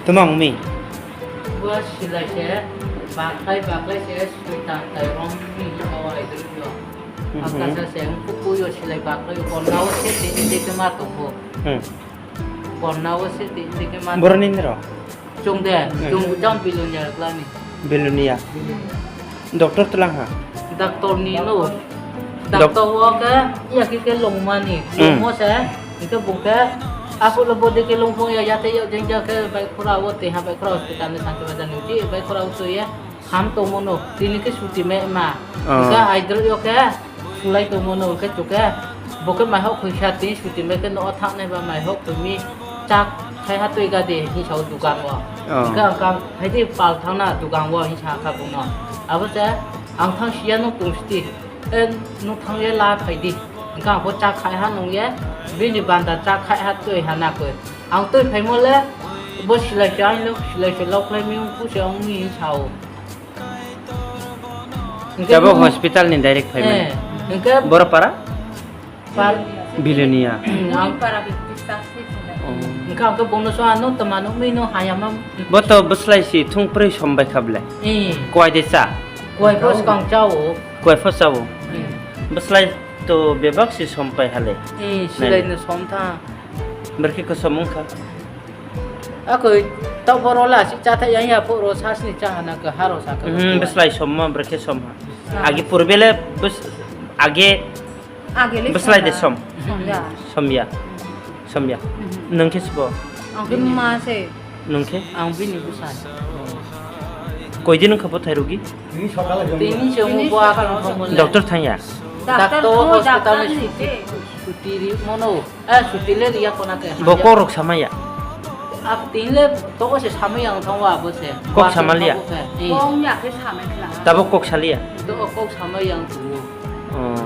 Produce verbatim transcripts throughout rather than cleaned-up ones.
Tuma wngmi? Bo silai se baklai baklai se sui tang tai romni hika o aidrwk yo. Mhm. Akasa se wngkuk yo silai baklai yo bonna o se te inde ke ma tongo. Hmm. Bonna o se te inde ke ma. Boroni niro? Chwng de, hmm, chwng jang Bilonia glani. Bilonia. Doctor tlang ha? Doctor ni no. Doc- Doctor o ke iya ke ke longmani. Hmm. Longmo se, ike bung ke, aku lo bodi ke longpong ya, yate ya jeng ja ke bai khura o te ha bai khura hospital ni santi bajan ni uti, bai khura o to ye, ham to mono, tini ke suti me ma. Oh. Ike aidro yo ke, sulai tongmano hwnkhe chukhe, bo khe maihok khuisa tini suti mai khe nogo thang nai ba maihok khumi chak khai ha twi ga de hinsa o dukan o. Oh. Hwnkhe ang kang hai de pal thang na dukan o hinsa kha bung no. Abo se ang thang sia no tong sti, e no thang ye la phai di. Hwnkhe ang bo chak khai ha nung ye, bini banda chak khai ha twi ha na koi. Ang twi phai mo le, bo silai se ang lo, silai se lok lai mi ung ku se ong mi hinsa o. Hingke Jabo nung hospital ni direct payment. Eh, hingke Borapara? Par- Bilonia. Hmm, ang para bipis tak sih. Oh. Hingke ang ke bono so ano teman umi no hayama. Bo to bwslai si thung proi som bai kha ble. Eh. Kuai de cha. Kuai pos kang chao. Kuai pos chao. Hmm. Bwslai to bebak si som pai hale. Eh, silai no som tha. Berke ko som ung kha. Ako to boro la si cha tha yang ya po ro sa sini cha hana ka haro sa ka. Hmm, bwslai som ma berke som ha. Ah. Agi purbele bus age Agele bwslai de som. Somya. Somya. Somya. Mhm. Nung khe sbo? Ang bini ma se. Nung khe? Ang bini bwsai. Koi din kha bo thai rugi? Tini se mo bo akang thong mo le. Doctor thang ya? Doctor Doctor thang, hospital doctor ni ni suti, se. Suti ri mono. Eh, suti le riya kona ke. Bo kok rok sama ya? Ak tin le to se sama yang thong wa bo se. Kok sama liya? Bo ke. Eh. Kong ya ke sama kla. Tabo kok saliya? To kok sama yang tu. Oh.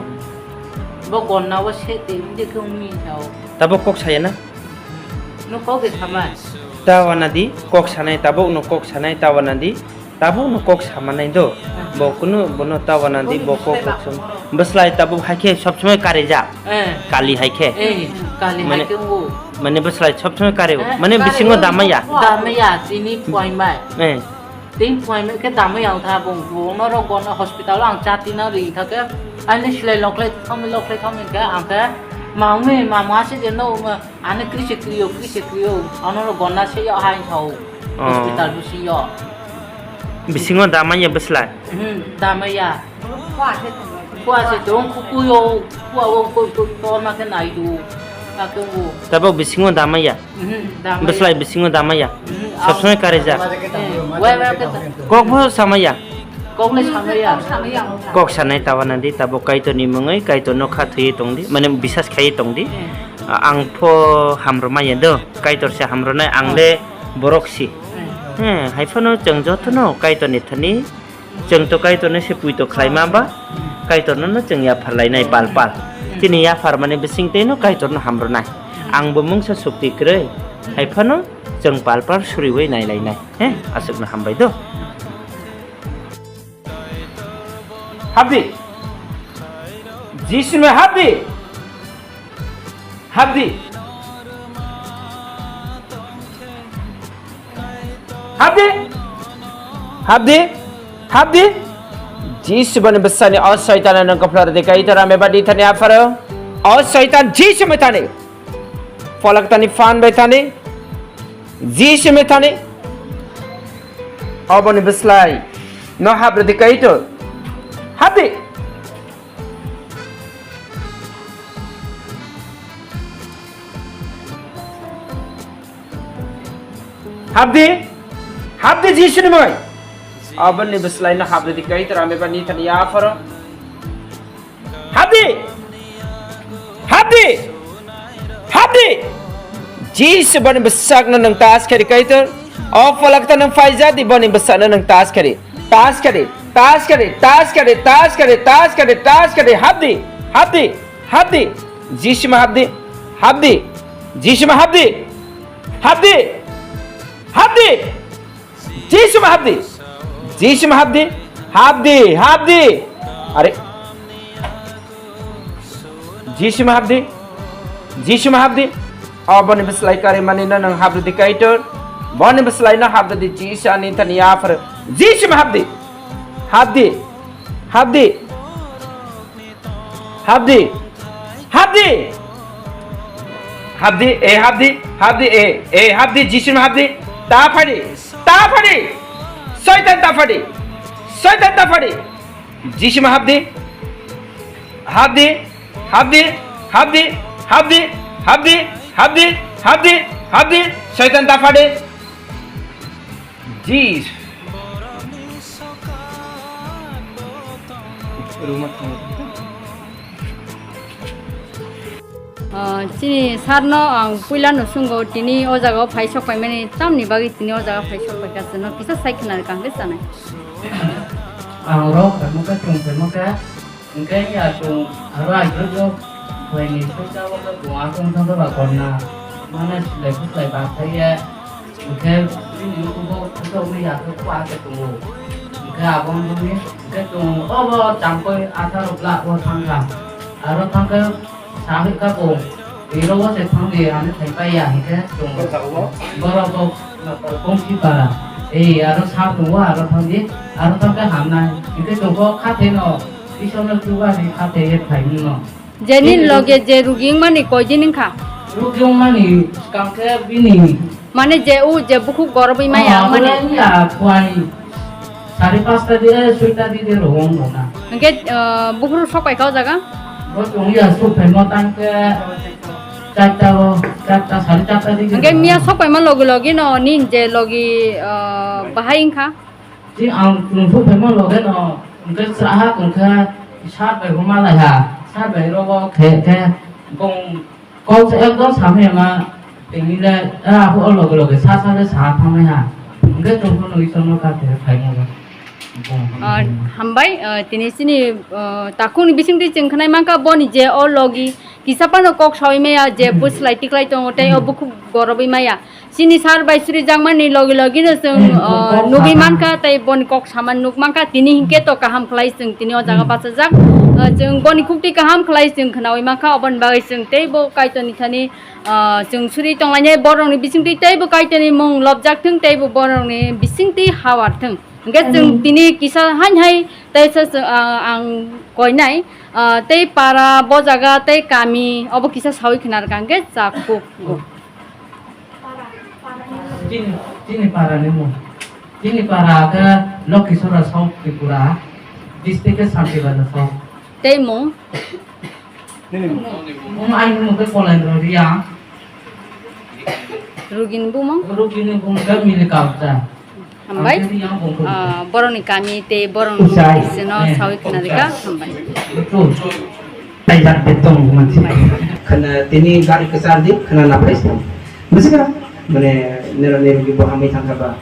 Bo gonna bo se te inde ke umi sao. Tabo kok saya na? No kok ke sama. Tawana di kok sanai tabo no kok sanai tawana di. Tabuk no kok samanai do. Bo kunu bono tawana di bo kok kok sam. Bwslai tabuk hai khe sob somoi kari ja. Eh. Kali hai khe. Eh, kali hai khe wo. Mane bwslai sob somoi kari o. Eh, mane kari bisingo o. Damaya. Damaya tini puai mai. Eh. Tini puai mai khe damaya ang tha bung. Bono rok bono hospital ang chati na ri tha khe. Ani silai loklai thami loklai thami khe ang khe. Mangmi mama se de no. Ani kri se krio, kri se krio. Ano lo gonna se yo hai sao. Oh. Hospital bisingo. Bisingo damaya bwslai? Hmm, damaya. Kuase tong kukuyo, kua wo ko ko to ma ke nai du. Ka ke wo. Tabo bisingo damaya? Hmm, damaya. Bwslai bisingo damaya? Hmm, sob somoi kare ja? Eh, wai wai ke. Kok bo samaya? Kok le samaya. Kok sanai tawana di tabo Kaitor ni mungwi Kaitor no kha thwi tong di, mane bisas khai tong di. Hmm. A-, ang pho hamrwmaya do, Kaitor se hamrwnai, ang le borok si. Hmm. He, hai phano chwng jotono Kaitor ni thani, chwng to Kaitor no se puito khlai ma ba, Kaitor no no chwng yaphar lai nai pal pal. Hmm. Chini yaphar mani bising tei no Kaitor no hamrwnai. Ang bo mungsa sukti kwrwi, hai phano chwng pal pal suriwi nai lai nai. He, aswk no hambai do. Habdi. Jisu me habdi. Habdi. Habdi. Habdi. Habdi. Jisu bani bwsani o soitana nang kaplar de kai tara me badi thani afaro. O soitan Jisu me thani. Pholak tani phan bai thani. Jisu me thani. Oboni bwslai. No habdi kai to. Habdi. Habdi, habdi Jisuni mui. Aboni bwslai no habdi di kai tara me ba ni thani ya pharo. Habdi, habdi, habdi. Jisu boni bwsak no nang tas khari kai tor. O pholak ta nang phaija di boni bwsak no nang tas khari. Tas khadi, tas khadi, tas khadi, tas khadi, tas khadi, tas khadi, habdi, habdi, habdi, Jisu ma habdi, habdi, Jisu ma habdi, habdi, habdi, Jisu ma habdi, Jisu ma habdi, habdi, habdi. Are. Jisu ma habdi. Jisu ma habdi. Oboni bwslai kari mani no nang habdi kaitor. Boni bwswlaino habdi di, Jisu ani thani yaphar. Jisu ma habdi. Habdi. Habdi. Habdi. Habdi. Habdi, e habdi, habdi, e, e habdi, Jisu ma habdi. Ta phadi. Ta phadi. Soitan ta phadi. Soitan ta phadi. Jisu ma habdi. Habdi. Habdi, habdi, habdi, Soitan ta phadi. Jis. Ah, chini sir no ang puila no sungo, tini o jaga o phai sok paimani, tamni bagwi tini o jaga phai sok paikha, chwngno kisa sai khna rwkha hwnkhe chanai. Ang rok phaimokhe, chwng phaimokhe, Hwnkhe ya chwng aro aigwrwkgo buini sukjagwi chwng aswk wngthangkhe ba korna mano silai bwslai bathaiya. Hwnkhe bini nukhungo khusoknwi ya khe kua khe tongo. Hwnkhe abo wngkhe hwnkhe chwng obo changkoi atharo bla o thangkha. Aro thangkhe Sahi ka bo, iro wo se thang di, ani thai pa ya, hingke chung. Borok bo, Kongsi para. Ei, aro sa tongo, aro thang di, aro thang khe hamnai. Hingke chung kok kha the no, Isor no chuba di kha the ye phai ni no. Jeni loge je rugi wngmani koi din wngkha? Rugi wngmani skang khe bini. Mane je o je bukhuk gorobwi maya, ah, mane. Abo ya, puani sari pasta di, eh, soita di de rohong rona. Hingke, eh, buphuru sok paikha o jaga? Bo tong ya, sok paimo tang khe charta o, charta, sari charta di de rohong. Hingke miya sok paima logi logi no, nin je logi, eh, bahai wngkha? Ji ang chwng sok paimo loge no, hingke chwraha tong khe sar bai huma lai ha, sar bai rogo khe, khe bong Kok se ekdom samya ma tengwi le, ah, o loge loge sa sa le sa thangnai ha. Hingke chwng phano Isor no kate phainai ba. Ah, hambai, ah, tini chini, ah, takhukni bisingtwi chwng khwnai mankha boni je o logi kisa phano kok saui maya je bwslai tiklai tongo tei o bukhuk gorobwi maya. Chini sar bai suri jakmani logi logi no chwng, hmm, ah, kok nugwi sama mankha tei boni kok sama nuk mankha tini hingke to kaham khlai chwng tini o jaga bachajak. Ah, chwng boni khukti kaham khlai chwng khwnaui mankha oboni bagwi chwng tei bo Kaitorni thani Ah, chwng suri tonglainai borokni bisingtwi teibo Kaitorni mung lobjak thung, teibo borokni bisingtwi hawar thung. Hwnkhe chwng tini kisa hain hai teisa chwng, ah, ang koinai, ah, tei para, bo jaga, tei kami, obo kisa saui khna rwkha hwnkhe chakuk. Chini, chini para ni mung. Chini para khe Lokhisora South Tripura, district khe Santibaza South. Tei mung? Nini mung? Mung aini mung khe Kolendro Reang. Rugini bumung? Rugini bumung khe Mili Kaukja. Hambai. Ang khe Reang bumung. Ah, borokni kami tei borokni Usai. Sino eh, sawi khna rika. Hambai. Taijak de tong mansi. Khna tini gari kwchar di khna na phai. Bwswk mane nero nero ki bo hamwi thangkha ba.